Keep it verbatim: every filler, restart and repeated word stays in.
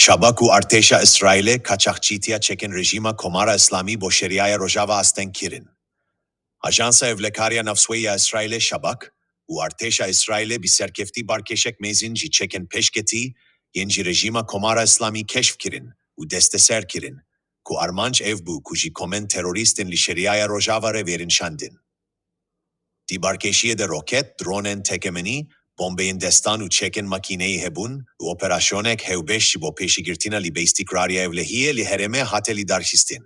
Şabak û artêşa Îsraîlê qaçaxçîtiya çekên rejîma Komara Îslamî bo Şeriaya Rojava asteng kirin. Ajansa Ewlekariya Navsweyî ya Îsraîlê Şabak û artêşa Îsraîlê bi serkeftî barkêşek mezin ji çekên pêşketî yên ji rejîma Komara Îslamî keşf kirin û desteser kirin, ku armanc ev bû ku ji komên terorîstên li Şeriaya Rojava re vêrin şandin. Di barkêşiyê de roket, dronên tekemenî, bombeyên destan û çekên makîneyî hebûn û operasyonek hevbeş ji bo pêşîgirtina li bêîstikrariya ewlehiyê li herêmê hate lidarxistin.